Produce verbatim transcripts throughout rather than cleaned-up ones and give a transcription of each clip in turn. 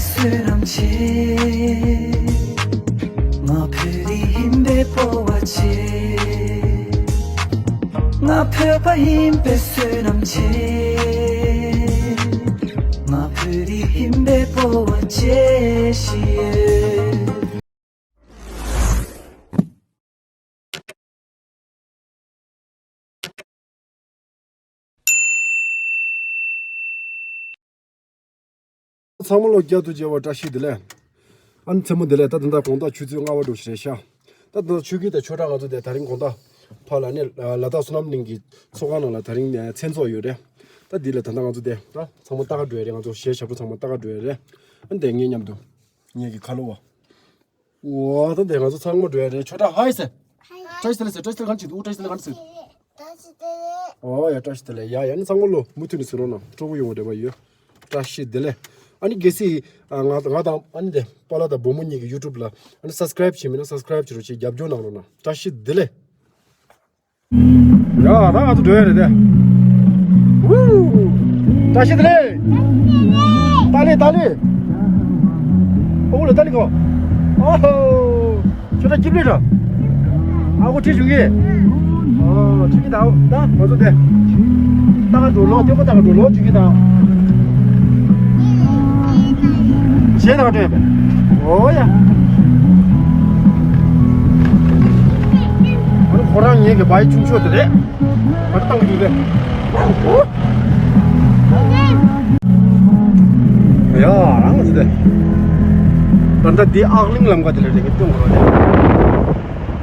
བསོད་ནམས་ཆེ། ང་བོད་རིགས་ཡིན་པའི་སྤོབས་པ་ཆེ། ང་བོད་པ་ཡིན་པའི་བསོད་ནམས་ཆེ། ང་བོད་རིགས་ཡིན་པའི་སྤོབས་པ་ཆེ་ཞིག་ཡོད། ཚང་མ་ལོ་བརྒྱ་དུ་བརྗེ་བ་བཀྲ་ཤིས་བདེ་ལེགས། ཨ་ནི་མཚན་མོ་བདེ་ལེགས། ད་ད་ལྟ་དགོང་དག་ཆུ་ཚོད་ལྔ་པ་འགྲོ་ཞིག་རེད་ཤག་ད་ད་ཆོས་སྐྱིད་དང་ཆོས་གྲགས་ང་ཚོ་དེ་དེ་རིང་དགོང་དག་ཕར་ལ་ནས་ལ་དྭགས་བསོད་ནམས་གླིང་གི་ཚོགས་ཁང་ནང་ལ་དེ་རིང་མཚན་ཚོགས་ཡོད་རེད། ད་འདི་ལ་ད་ལྟ་ང་ཚོ་དེ་ད་ཚང་མ་ལྟ་ག་འགྲོ་ཡ་རེད། ང་ཚོ་གཞས་ཞབས་བྲོ་ཚང་མ་ལྟ་ག་འགྲོ་ཡ་རེད། ཨ་ནི་དེ་ངའི་མཉམ་དུ་ངེད་ཀྱི་ཁ་ལོ་བ། འོ་ད་དེ་ང་ཚོ་ཚང་མ་འགྲོ་ཡ་རེད། ཆོས་གྲགས་ཧའི་ཟེར། བཀྲ་ཤིས་བདེ་ལེགས་ཟེར། བཀྲ་ཤིས་བདེ་ལེགས་ག་རེ་བྱེད་འདུག་བཀྲ་ཤིས་བདེ་ལེགས་ག་རེ་བྱེད་འདུག་འོ་ཡ། བཀྲ་ཤིས་བདེ་ལེགས། ཡ་ཡ། ནི་ཚང་མ་ལོ་མུ་མཐུད་ནས་ཟེར་རོགས་གནང་། སྤྲོ་པོ་ཡོང་བ་འདྲ་པོ་ཡོད། བཀྲ་ཤིས་བདེ་ལེགས། ཨ་ནི་གལ་སྲིད་ཨ་ང་ང་དང་ཨ་ནི་དེ་པཱ་ལགས་དང་བུ་མོ་གཉིས་ཀྱི་ཡུ་ཊུབ་ལ་ཨ་ནི་སབ་སི་ཀ་རེབ་བྱས་མེད་ན་སབ་སི་ཀ་རེབ་བྱེད་རོགས་བྱེད། རྒྱབ་སྐྱོར་གནང་རོགས་གནང་། བཀྲ་ཤིས་བདེ་ལེགས། ཡ་ད་ང་ཚོ་འགྲོ་ཡ་རེད་དེ། ཝུའུ། བཀྲ་ཤིས་བདེ་ལེགས། ཏཱ་ལི་ཏཱ་ལི། ཨོ་ལེ་ཏཱ་ལི་གོ། ཨོ་ཧོ། ཁྱོད་ད་སྐྱིབས་ལེ་ར། ཨ་ཁོ་ཁྲིད་བྱུང་གི། ཨོ་ཁྲིད་ཀྱི་ད་ད་ང་ཚོ་དེ། ད་ག་འགྲོ་ལོ་དེ་ཁོ་ད་ག་འགྲོ་ལོ་ཁྲིད་ཀྱི་ད། གཞས་ད་ག་འགྲོ་ཡ་པས། ཨོ་ཡ། ཨ་ནི་ཁོ་རང་ངེད་ཀྱི་བའི་ཆུང་ཤོས་དེ་རེད། ང་ཚོ་བཏང་གི་འདུག་སྟེ། ཡ་རང་ཚོ་དེ། ད་ལྟ་འདི་ཨག་གླིང་ལམ་ཁ་དེ་ལ་རེད་ཀྱི་སྟོན་དགོས་རེད།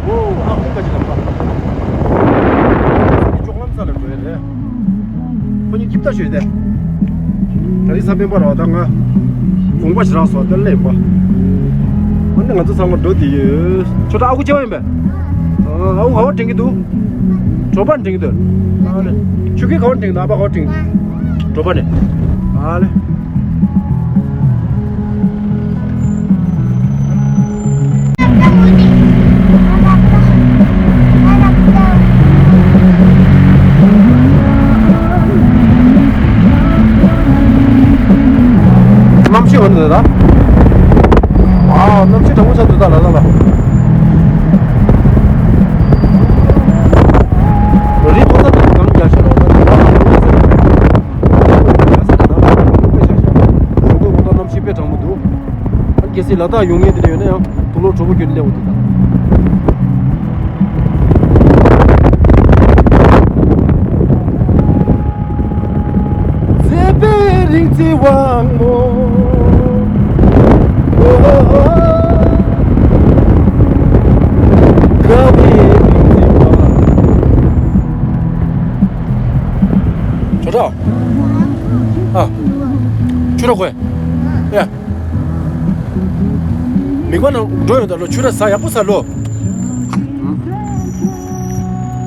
ཨོ་ཨག་གླིང་ཁ་ཅིག་ལམ་ཁ། ཅོག་ལམ་ས་ལ་འགྲོ་ཡ་རེད། ཁོ་གཉིས་ཀྱིས་ལྟ་ཞོད་དེ། ད་རིང་གཟའ་སྤེན་པ་རེད་པ། ད་ང་དགོངས་པ་ཞེ་དྲག་སོང་། ད་སླེབས་པ། ཨ་ནི་ང་ཚོ་ཚང་མ་འགྲོ་བསྡད་ཡོད། ཁྱོད་ད་ཨ་ཁུ་ཆེ་བ་ཡིན་པས། ཨ་ཁུ་ག་པར་དྲན་གྱི་འདུག་གྲོ་པ་དྲན་གྱི་འདུག་ཨ་ལེ། ཆུ་ཁྱི་ག་པར་དྲན་གྱི་འདུག་ཨ་ཕ་ག་པར་དྲན་གྱི་འདུག་གྲོ་པ་ནས། ཨ་ལེ། གནམ་གཤིས་འོན་ཏེ་ད། ཨ་གནམ་གཤིས་གྲང་མོ་ཆགས་འདུག་ད་ལ་ད་ལ། རི་མཐོ་ས་དེ་གམ་རྒྱག་ཤེས་རོགས་ད། གནམ་གཤིས་དཔེ་གྲང་མོ་འདུག་ཨ་གལ་སྲིད་ལ་དྭགས་ཡོང་མཁན་དེ་འདྲ་ཡོད་ན་ཡང་དུག་ལོག་གྲོགས་པོ་ཁྱོད་སླེབས་འོང་དུས་ད། མཛེས་པའི་རིག་འཛིན་དབང་མོ། དགའ་བའི་རིག་འཛིན་དབང་མོ། ཆོས་གྲགས། ཨ། ཆོས་གྲགས་ཁོས། ཡ། མིག་པ་ནང་འགྲོ་ཡོང་ད་ལོ། ཆུ་ར་ཟ་ཡག་པོ་ཟ་ལོ།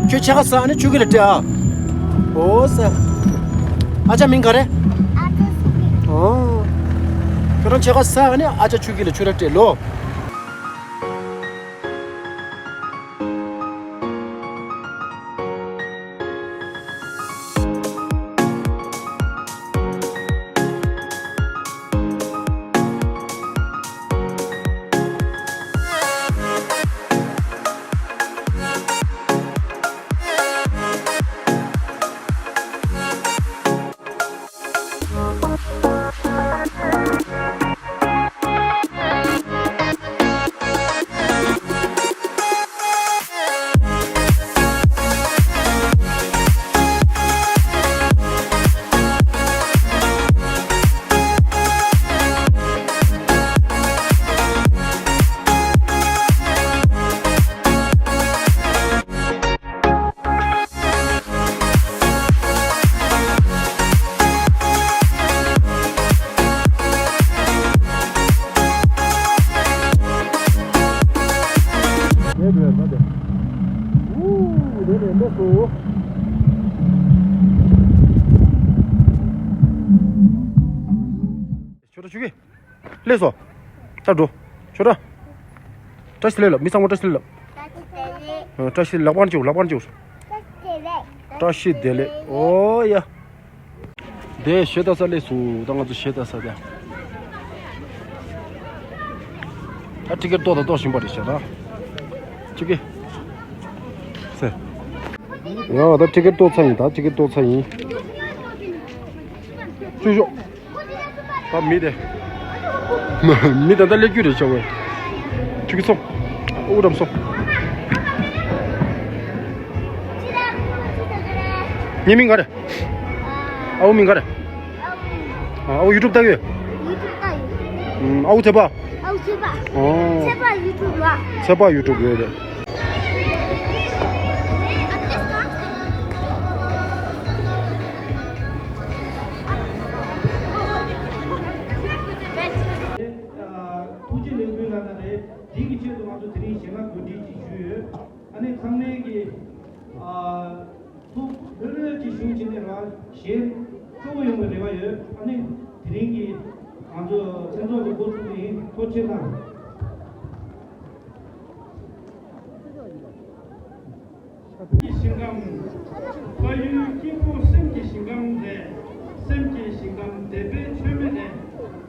ཁྱོད་ཕྱེད་ཀ་ཟ། ཨ་ནི་ཆུ་ཁྱི་ལ་སྤྲད་ཨ། ཨོ་ཟ། ཨ་ཅག་མིང་ག་རེ། ཨོ། ཁྱོད་རང་ཕྱེད་ཀ་ཟ། ཨ་ནི་ཨ་ཅག་ཆུ་ཁྱི་ལ་ཆུ་ར་སྤྲད་ལོ། ཁྱོད་ཆུ་གི་སླེབས་སོ། ད་འགྲོ། ཆོས་གྲགས། བཀྲ་ཤིས་བདེ་ལེགས་ལབ། མི་ཚང་མ་བཀྲ་ཤིས་བདེ་ལེགས་ལབ། བཀྲ་ཤིས་བདེ་ལེགས། ཨ། བཀྲ་ཤིས་ལག་པ་གཅིག། ལག་པ་གཅིག། བཀྲ་ཤིས་བདེ་ལེགས། ཨོ་ཡ། དེ་གཞས་ལྟ་ས་སླེབས་སོང་། ད་ང་ཚོ་གཞས་ལྟ་ས་དེ། ཨ་ཊི་ཀེ་ཊི་ལྟོ་དང་ལྟོ་བཞིན་པ་རེད་ཤག་ད། ཊི་ཀེ་ཊི་སེ། ཡ་ད་ཊི་ཀེ་ཊི་ལྟོ་ཚར་ཡིན། ད་ཊི་ཀེ་ཊི་ལྟོ་ཚར་ཡིན། ཅུ་ཤོག་ད་མི་དེ། མི་ད་ལྟ་སླེབས་རྒྱུ་རེད་ཤག་བས། ཊི་ཀེ་ཊི་སོང་། ཨུ་དམ་སོང་། ངའི་མིང་ག་རེད། ཨའུ་མིང་ག་རེད། ཨའུ་ཡུ་ཊུབ་ལྟ་གི་ཡོད། ཡུ་ཊུབ་ལྟ་ཡོད། ཨའུ་ཚེ་པ། ཨའུ་ཚེ་པ། ཨོ། ཚེ་པ་ཡུ་ཊུབ་ལ། ཚེ་པ་ཡུ་ཊུབ་ཡོད་རེད། ཐུགས་རྗེ་ལེགས་འབུལ་ལ་ན་རེད། འདི་གི་ཆེད་དུ་ང་ཚོ་དེ་རིང་ཞལ་ལག་གོ་སྒྲིག་ཅིག་ཞུས་ཡོད། ཨ་ནི་ཚང་མས་ཀྱི། ཨ། ཐུགས་ལྷོད་ལྷོད་ཀྱིས་བཞུགས་བྱས་ནས་རང་གཞན་སྤྲོ་པོ་ཡོང་བའི་རེ་བ་ཡོད། ཨ་ནི་དེ་རིང་གི་ང་ཚོ་མཚན་ཚོགས་ཀྱི་འགོ་ཚུགས་པ་ཡིན། ཐུགས་རྗེ་ཆེ་གནང་། ཀྱི་ཞིང་ཁམས། ཕ་ཡུལ་སྐྱིད་པོ་སེམས་ཀྱི་ཞིང་ཁམས་རེད། སེམས་ཀྱི་ཞིང་ཁམས་དད་པའི་མཆོད་མེ་རེད།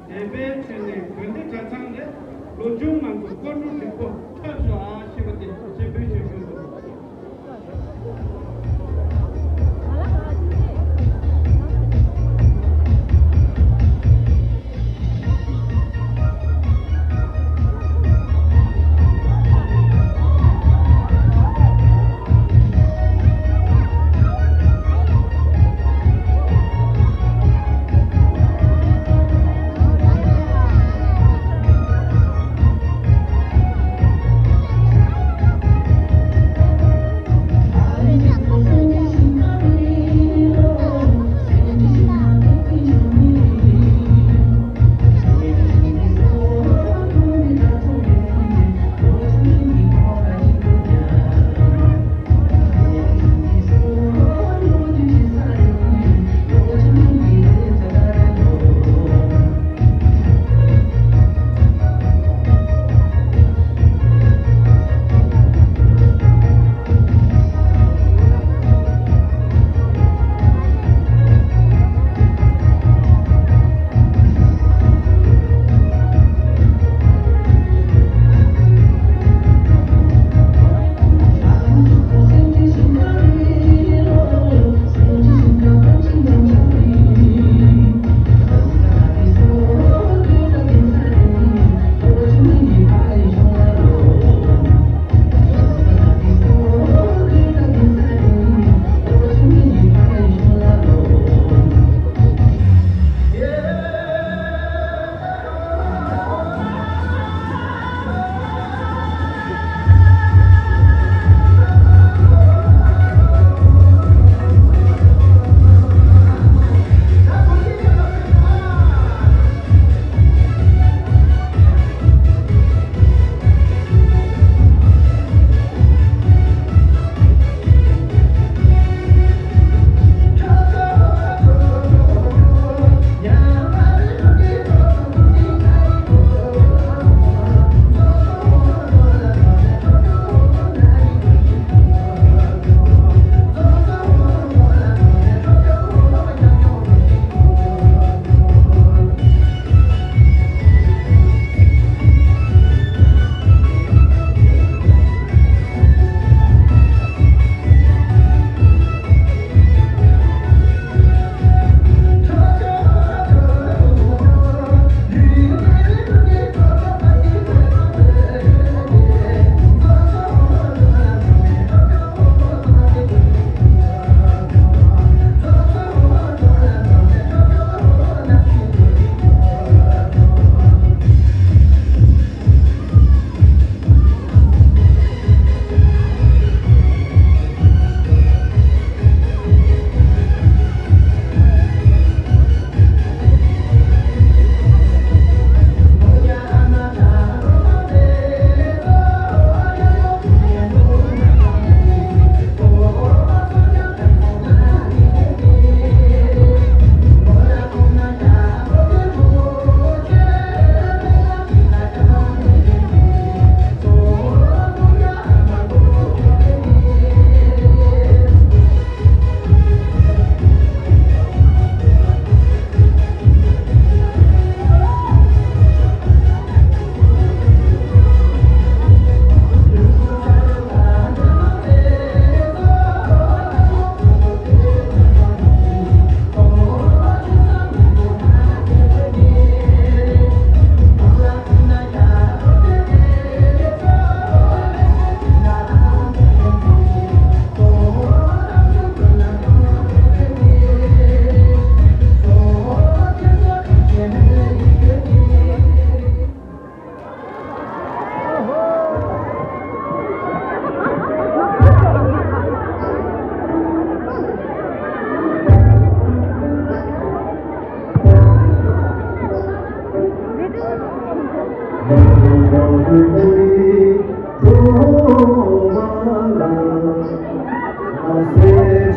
དད་པའི་མཆོད་མེ་དགོན་སྡེ་གྲྭ་ཚང་རེད། ལོ་ཆུང་ང་ཚོ་སྐུ་དྲུང་རིག་པོ་ཐབས་ཤོག་ཨ་ཞེས་པ་དེ་སྤྱན་འབུལ་ཞུ་རྒྱུ།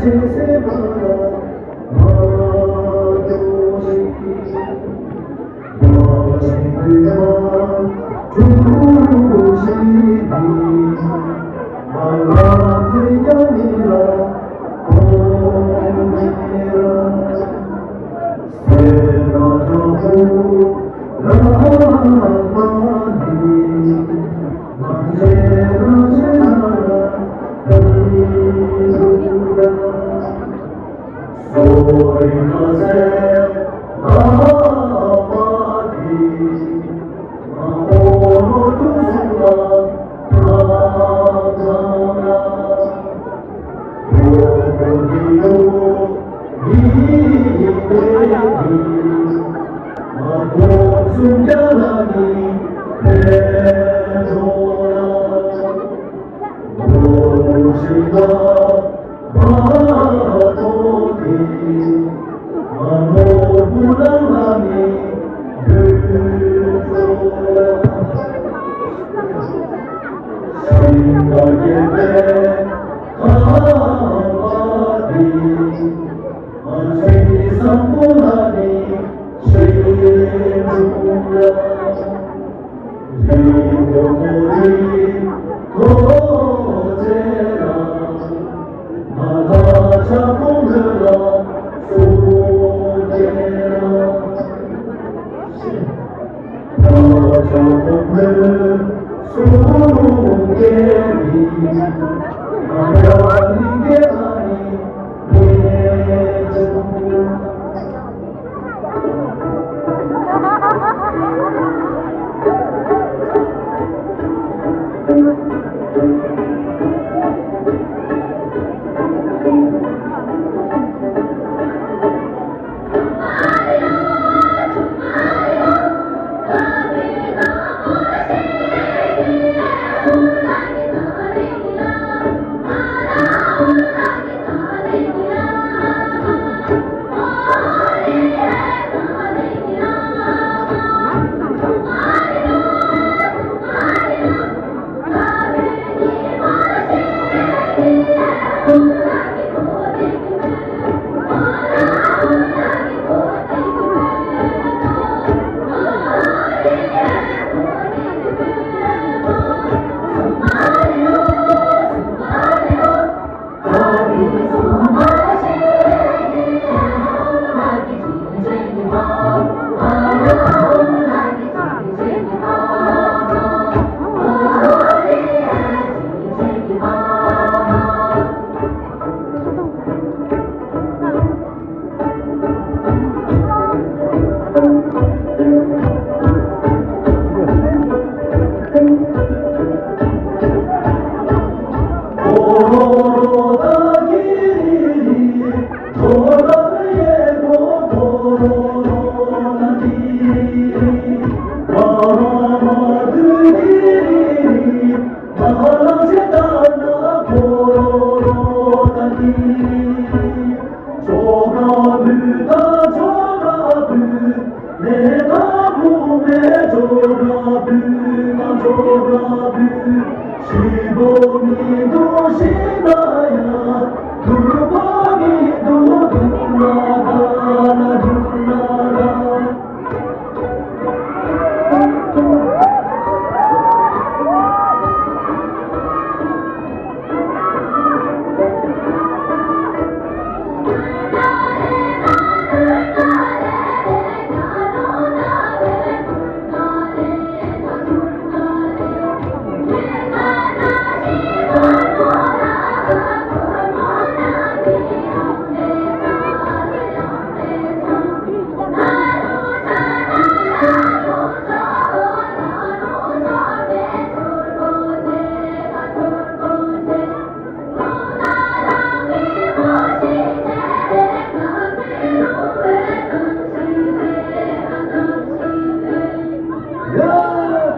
ཡ།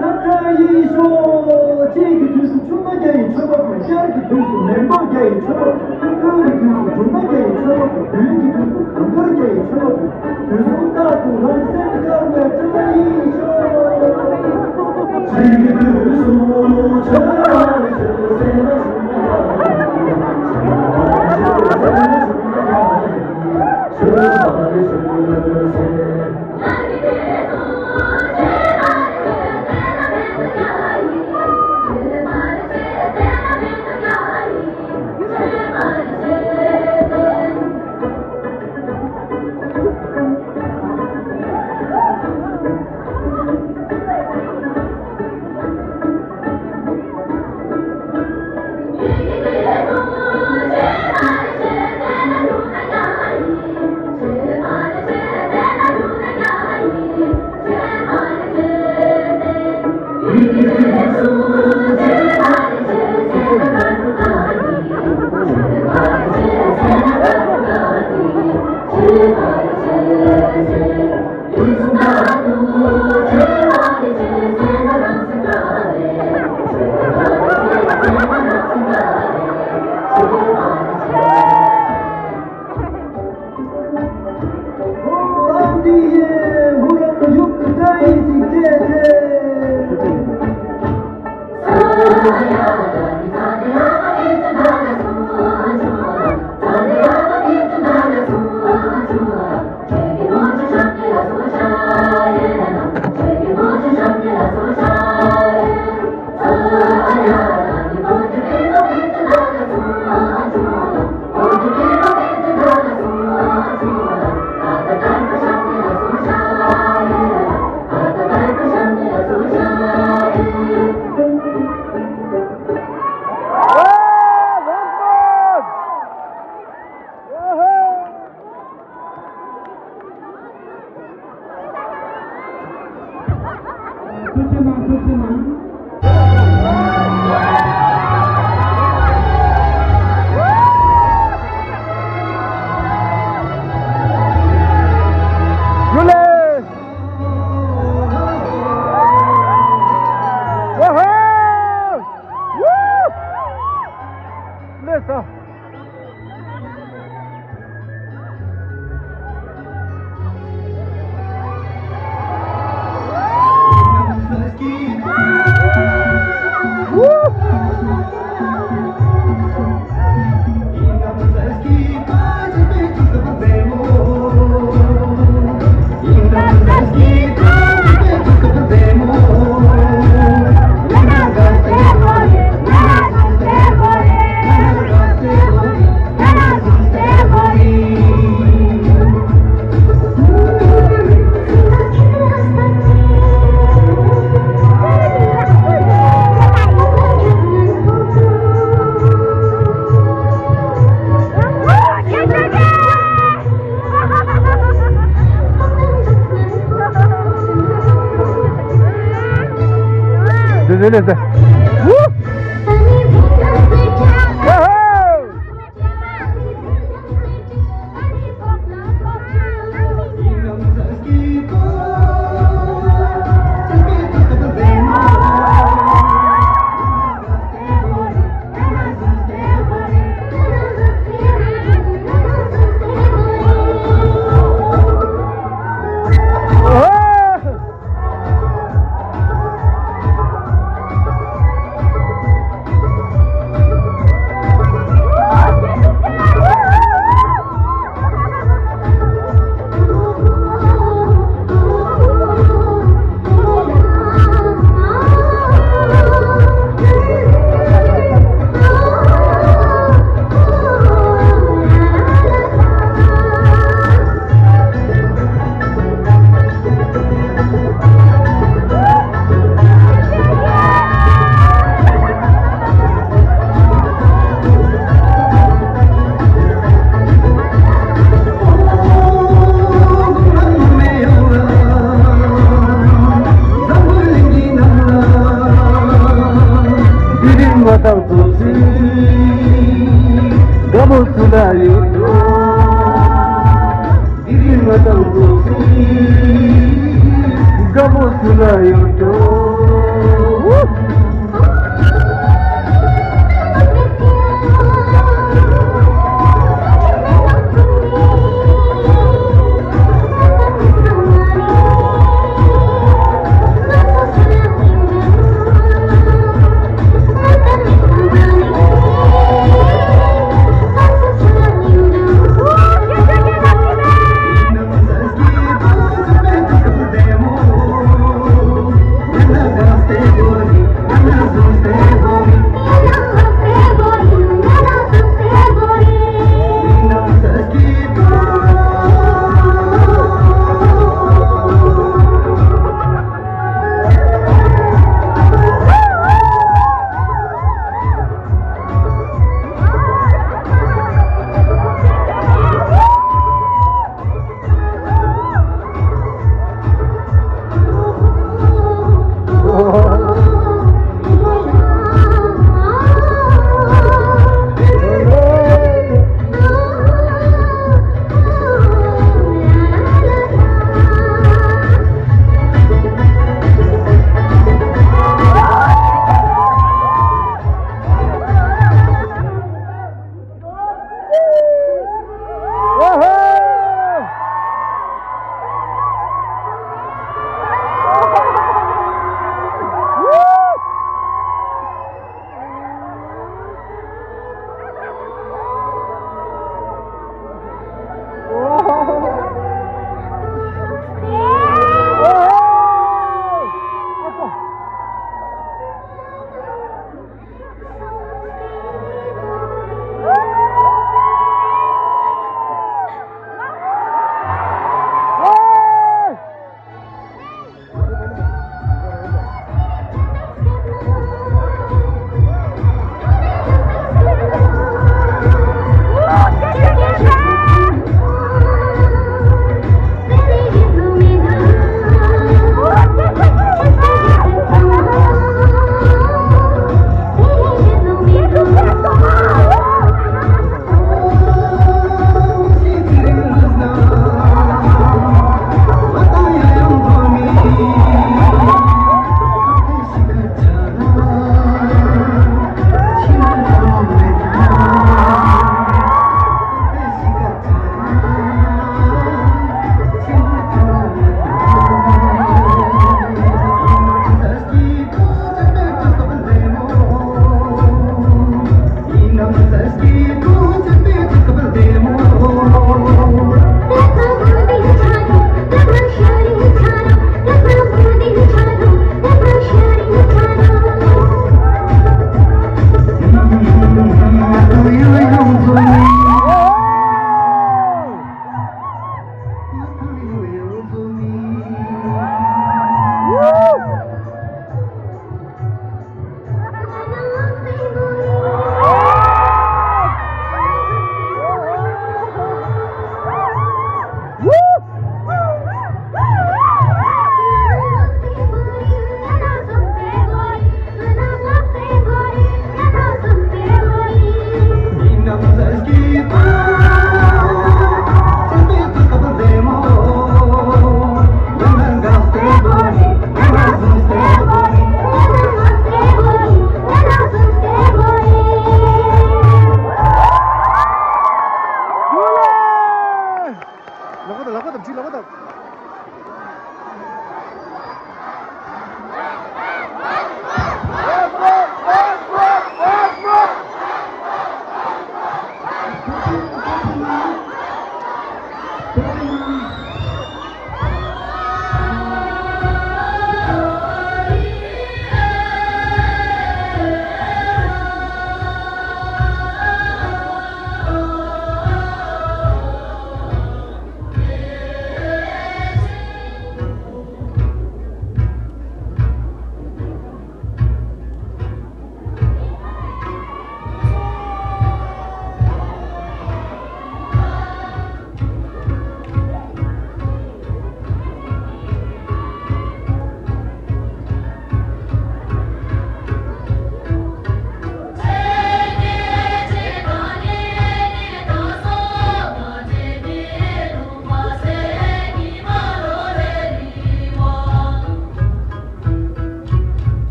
ཐབས་བྲལ་ཡེ་ཤེས། དཔྱིད་ཀྱི་དུས་སུ་ཆུ་སྣ་བརྒྱ་ཡི་མཆོད་པ་ཕུལ། དབྱར་གྱི་དུས་སུ་མེ་ཏོག་བརྒྱ་ཡི་མཆོད་པ་ཕུལ། སྟོན་གྱི་དུས་སུ་འབྲུ་སྣ་བརྒྱ་ཡི་མཆོད་པ་ཕུལ། དགུན་གྱི་དུས་སུ་གང་འདོད་བརྒྱ་ཡི་མཆོད་པ་ཕུལ། དུས་གསུམ་རྟག་ཏུ་རང་སེམས་དཀར་བའི་བཀྲ་ཡི་ཤོག་དཔྱིད་ཀྱི་དུས་སུ་ཆོས་ལ་ཆོས་སེམས་ལ་སེམས་ལ་ཆོས་ལ་ཆོས་སེམས་ལ་ ཐུགས་རྗེ་གནང་། ཐུགས་རྗེ་གནང་། ཇུ་ལེ། ཝ་ཧོ། ཝུ། ལེ་ས།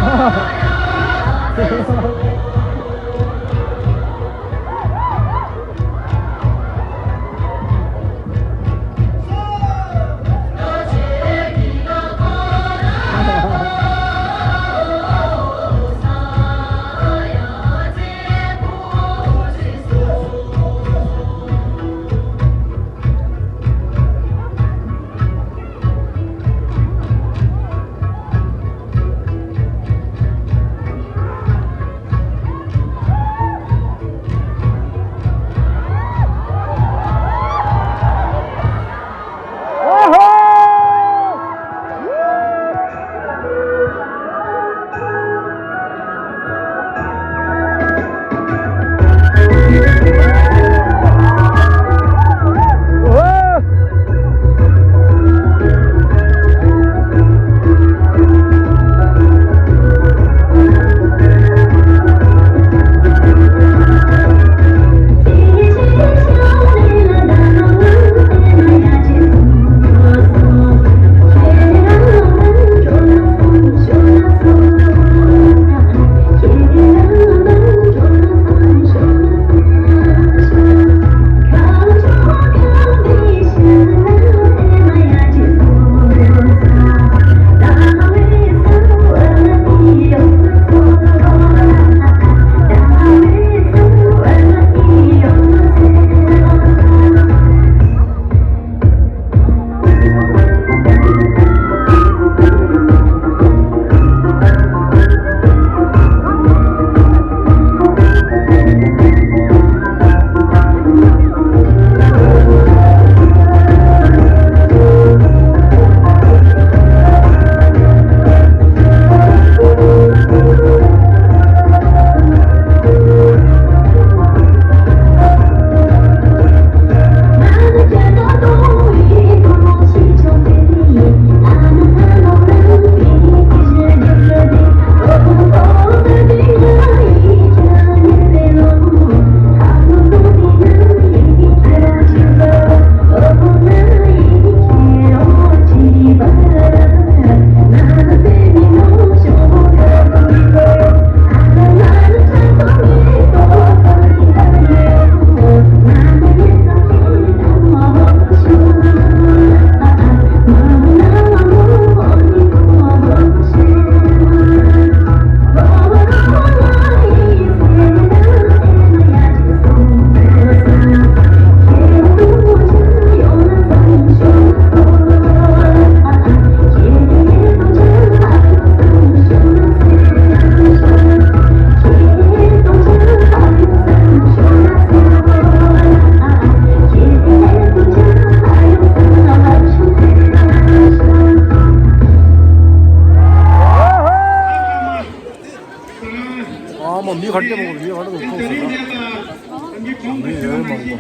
ཨ་མ་མི་ག་རེ་མོ་མི་ག་རེ་མོ་ཁོང་སོང་ན་མི་ཡོད་མང་པོ།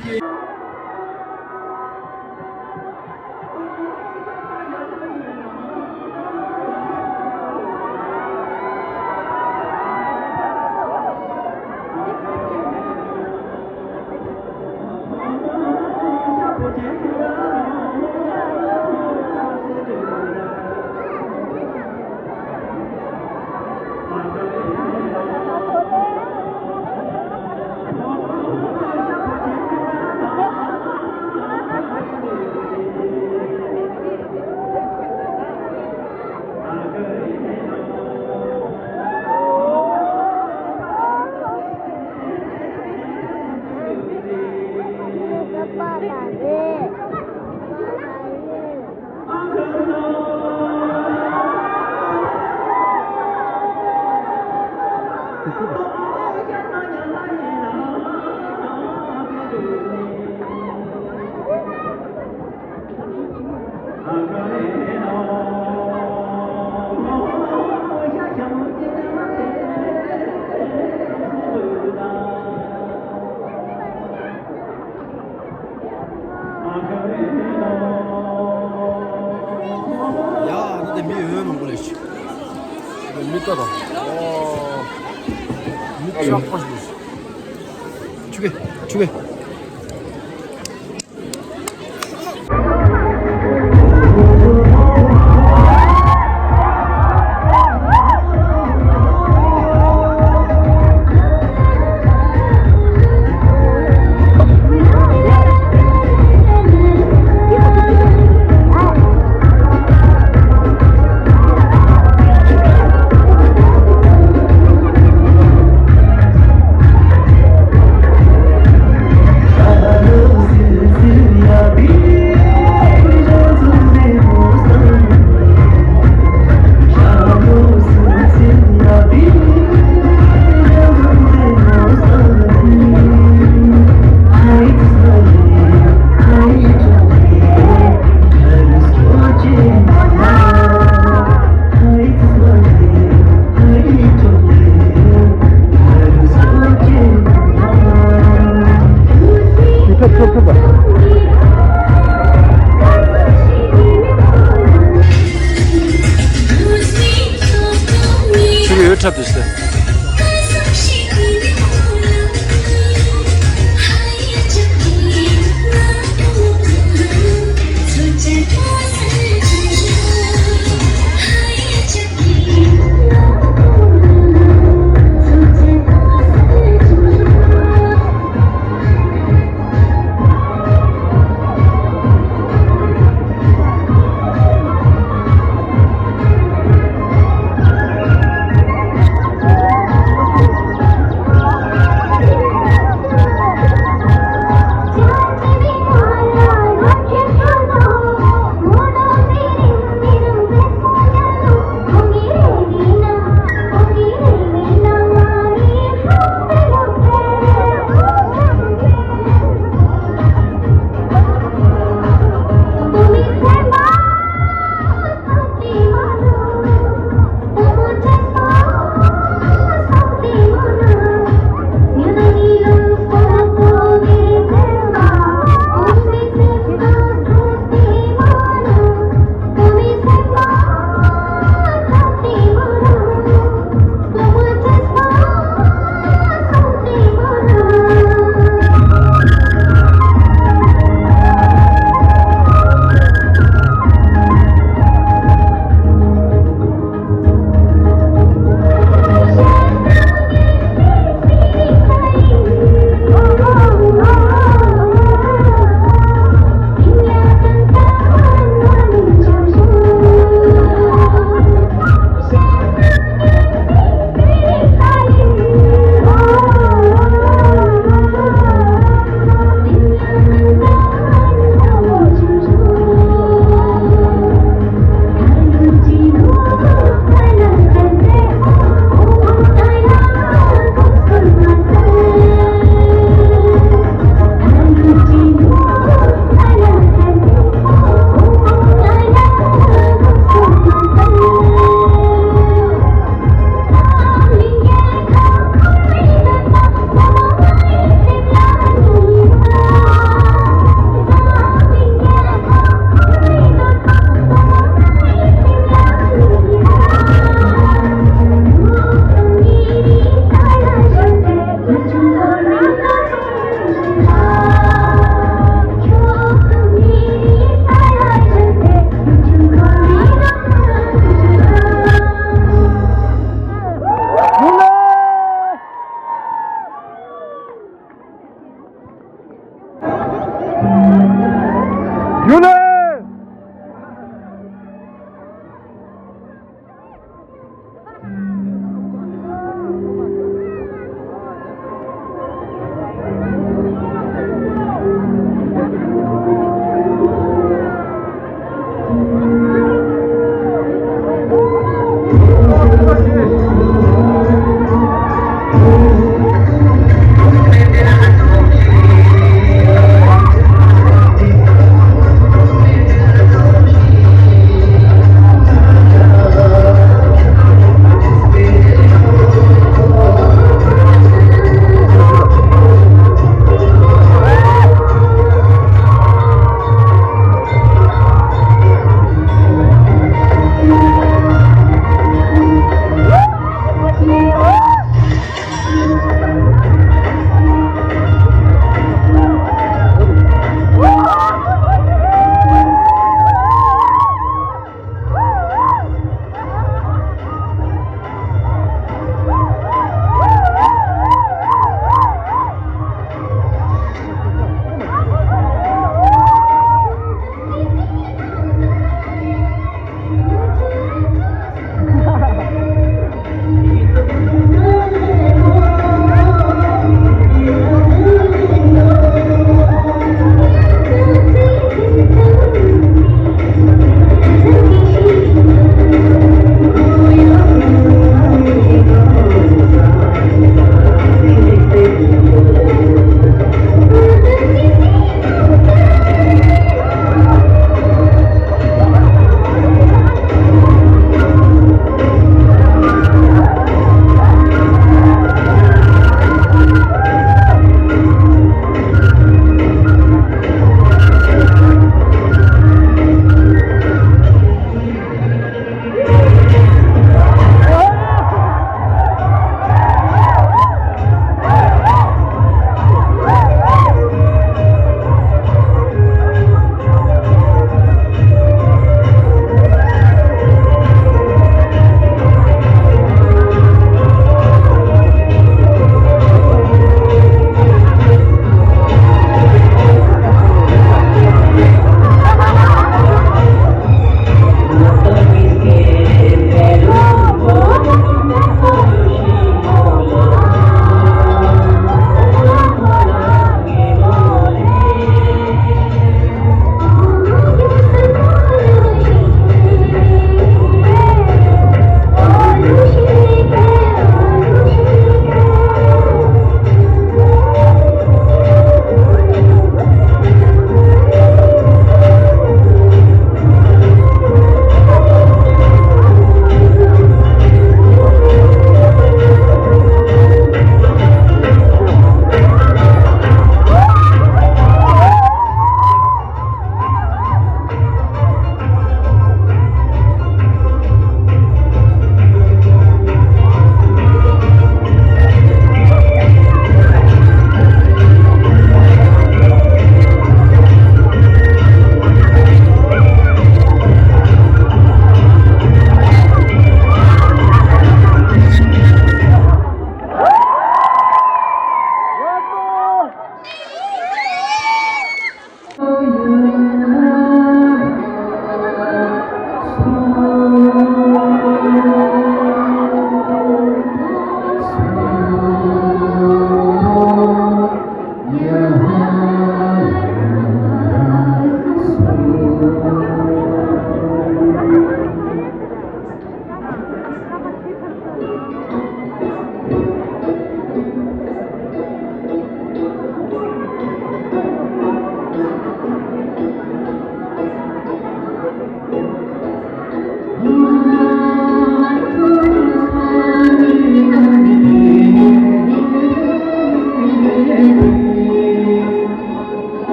ཡ་ཨ་ནི་དེ་མི་ཡོད་མང་པོ་རེད། མི་ལྟ་དང་། ཨོ། མི་ལྕགས་པོ་ཞིག་རེད། ཆུ་གེ་ཆུ་གེ། འདུག་ཟེར།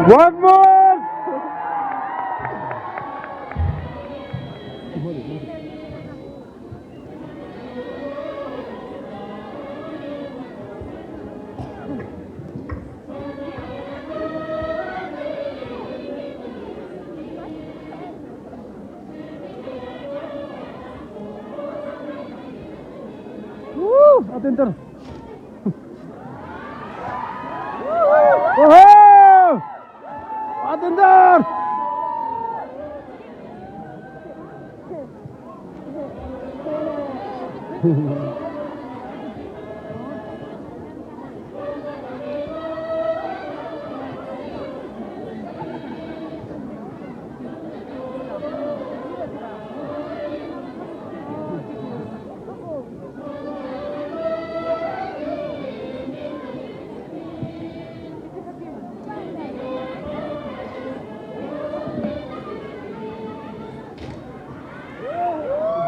One more! ཨ་ཏེན་ཏར། ཨོ་ཧོ། ཨ་ཏེན་ཏར།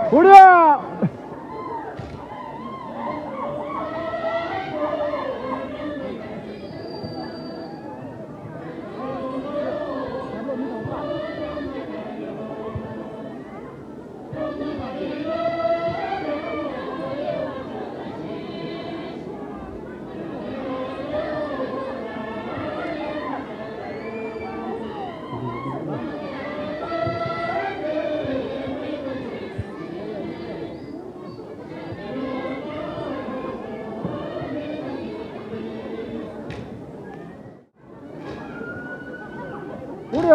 Hurry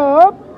up!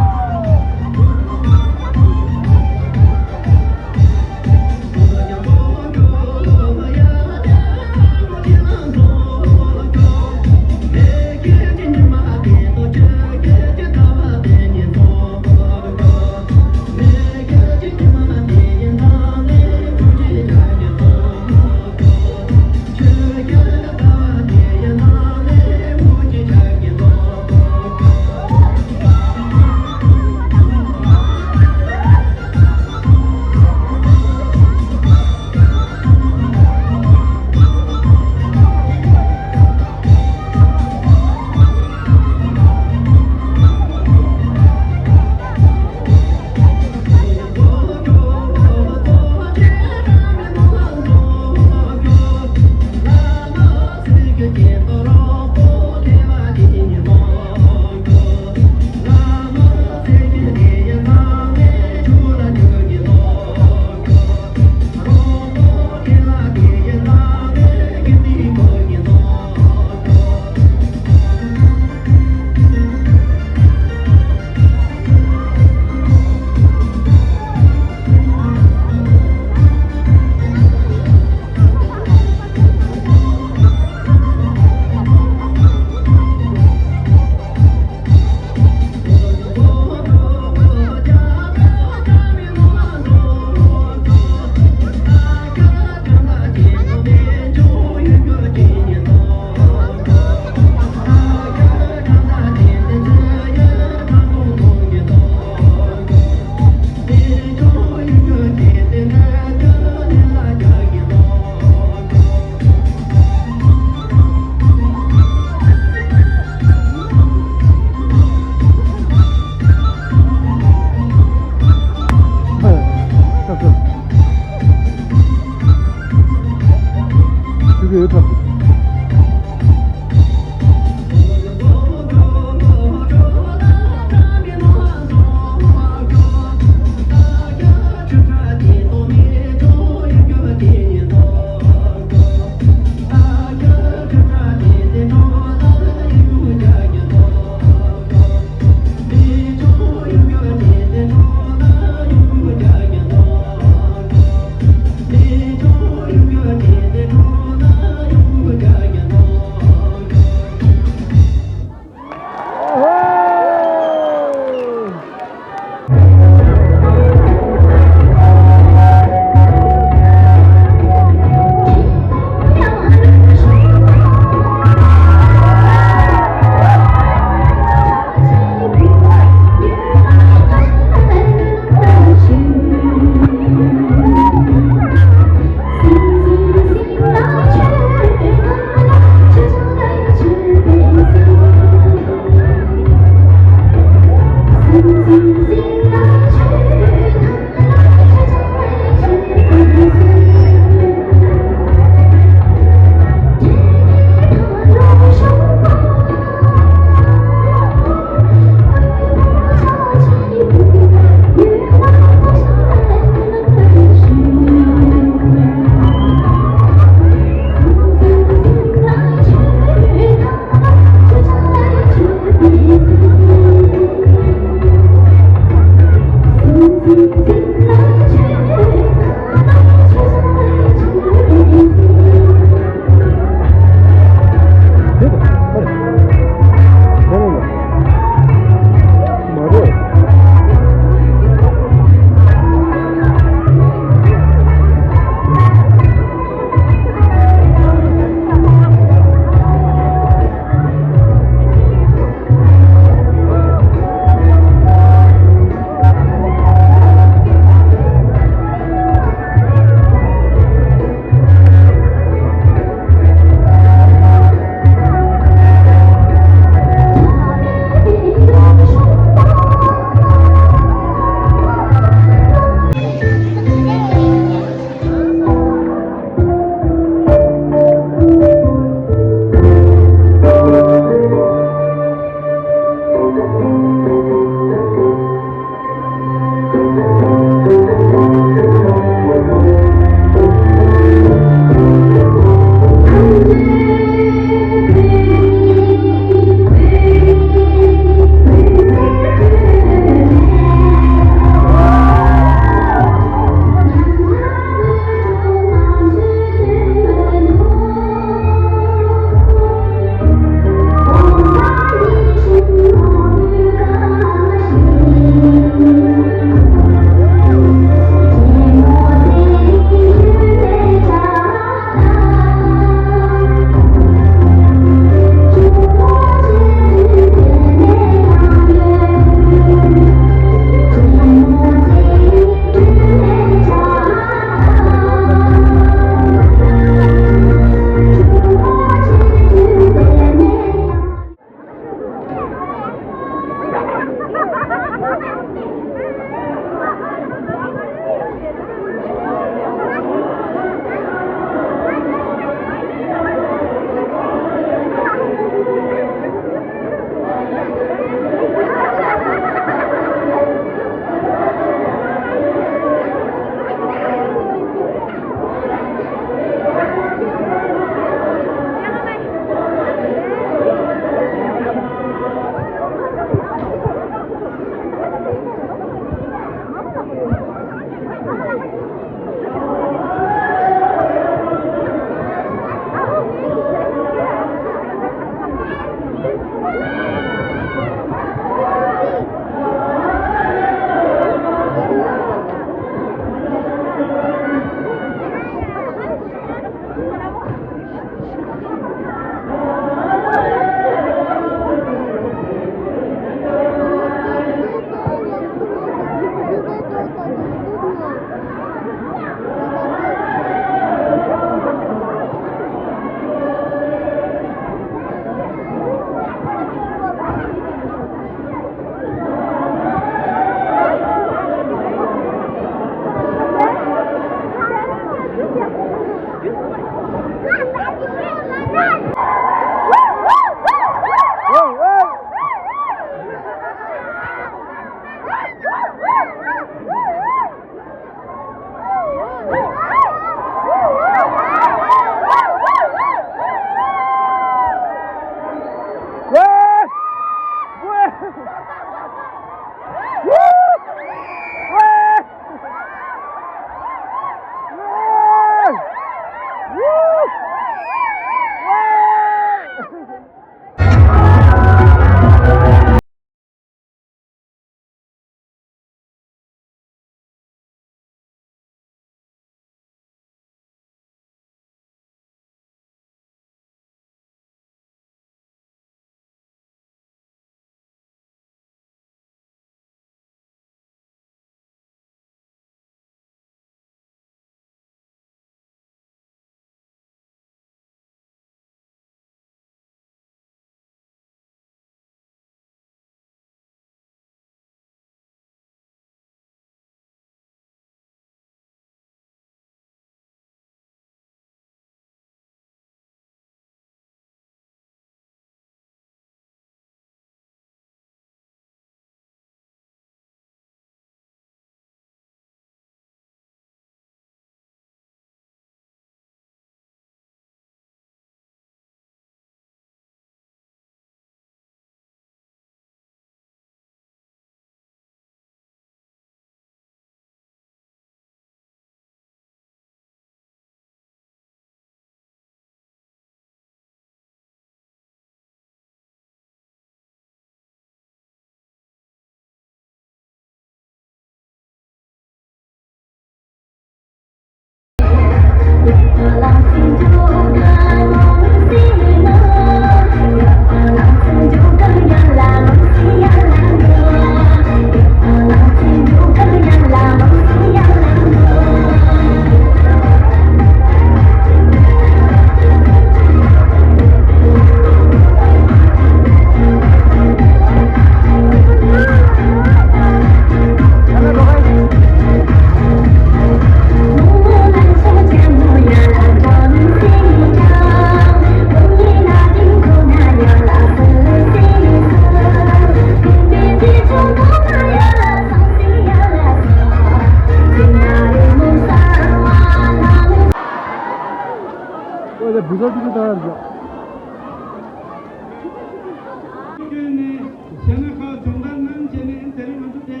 བསྐྱོན་ནས་གཞས་སྣ་ཁག་སྦྱོང་བརྡར་གནང་བྱས་ནས་དེ་རིང་ང་ཚོ་དེ་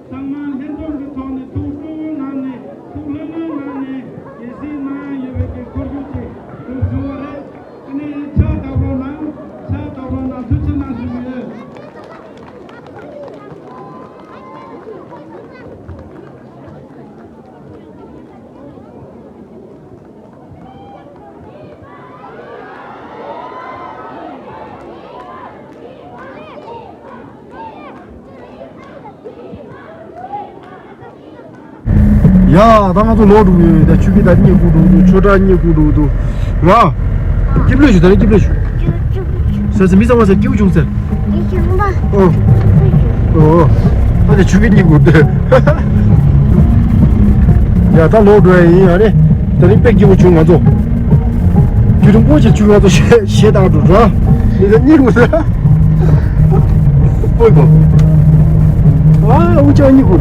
ཚང་མ་ལྷན་འཛོམས་ཀྱི་ཐོག་ནས་ཐུགས་སྤྲོ་བོའི་ངང་ནས་ཐུགས་ལྷོད་མོའི་ངང་ནས་དགྱེས་གཟིགས་གནང་ཡོད་པའི་གི་ཁོར་ཡུག་ཅིག་ཏུ་བཟོས་པ་རེད། ཨ་ནི་ཕྱག་བརྡབ་རོགས་གནང་། ཕྱག་བརྡབ་རོགས་གནང་། ཐུགས་རྗེ་གནང་ཞུ་གི་ཡོད། ཡ། ད་ང་ཚོ་ལོག་འགྲོ་གི་ཡོད། ད་ཆུ་སྐྱིད་ད་རྙེད་དགོས་འགྲོ་འདུག་ཆོས་གྲགས་རྙེད་དགོས་འགྲོ་འདུག་ང་སྐྱིད་པོ་ཞུ། ད་ནི་སྐྱིད་པོ་ཞུ། ཟེར་ཟེར། མི་ཚང་མ་ཟེར། སྐྱིད་པོ་བྱུང་ཟེར། ཨོ། ཨོ། ད་དེ་ཆུ་སྐྱིད་རྙེད་དགོས་འདུག་ཡ། ད་ལོག་འགྲོ་ཡ་ཡིན། ཨ་ནི་ད་རིང་དཔེ་སྐྱིད་པོ་བྱུང་ང་ཚོ། དེ་རིང་པོ་ཆེ་ཆུ་ང་ཚོ་གཞས་གཞས་བཏང་འགྲོ་ར། མི་ཚང་མ་རྙེད་དགོས་ཟེར། ཨོ་ཡ། ཨ། འུ་ཅག་གཉིས་ཀོ།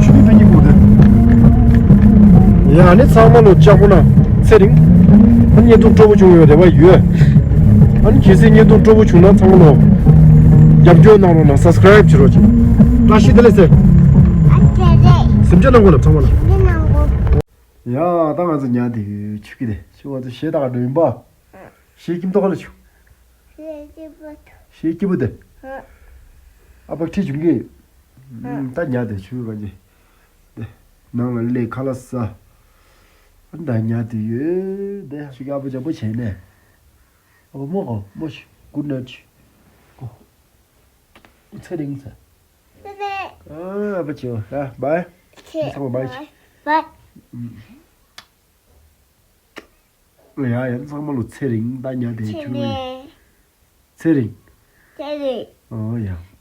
ཆུ་མིག་དུ་གཉིས་ཀོ་དེ། ཡ། ཨ་ནི་ཚང་མ་ལོ་ལྕགས་པོ་ན་ཚེ་རིང་། ཨ་ནི་བརྙན་ཐུང་སྤྲོ་པོ་བྱུང་ཡོད་རེ་བ་ཡོད། ཨ་ནི་གལ་སྲིད་བརྙན་ཐུང་སྤྲོ་པོ་བྱུང་ན་ཚང་མ་ལོ་རྒྱབ་སྐྱོར་གནང་རོགས་གནང་། སབ་སི་ཀ་རེབ་བྱེད་རོགས་གྱིས། བཀྲ་ཤིས་བདེ་ལེགས་ཟེར། ཨ་ཀྱེ་རེད། སེམས་ཆུང་གནང་དགོས་ལབ་ཚང་མ་ལ། སེམས་ཆུང་གནང་དགོས། ཡ། ད་ང་ཚོ་ཉལ་དེ་ཆུ་སྐྱིད་དེ་ཆུ་བ་ཚོ་གཞས་བཏང་ག་འགྲོ་ཡིན་པ། གཞས་ཁྱིམ་ཐོག་ལ་ཆུ། གཞས་སྐྱིད་པོ་དེ། ཨ་ཕ་ཁྲིད་བྱུང་གི། ད་ཉལ་དེ་ཆུ་ག་ཅི། དེ། ནང་ལ་སླེབས་ཁ་ལག་ཟ། ད་ཉལ་དེ་ཡོད་དེ། ཆུ་སྐྱིད་ཨ་ཕ་ཅག་པོ་བྱས་ནས། ཨ་ཕ་མོ་གོ་མོ་ཆུ་གུ་ན་ཆུ། ཚེ་རིང་ཚེ། ཨ་ཕ་ཆེ་བ། ཨ། བའི། ཚང་མ་བའི་ཆེ། བའི། ཡ་ཡ། ཚང་མ་ལོ་ཚེ་རིང་། ད་ཉལ་དེ་ཆུ་ནས། ཚེ་རིང་། ཚེ་རིང་། ཨོ་ཡ།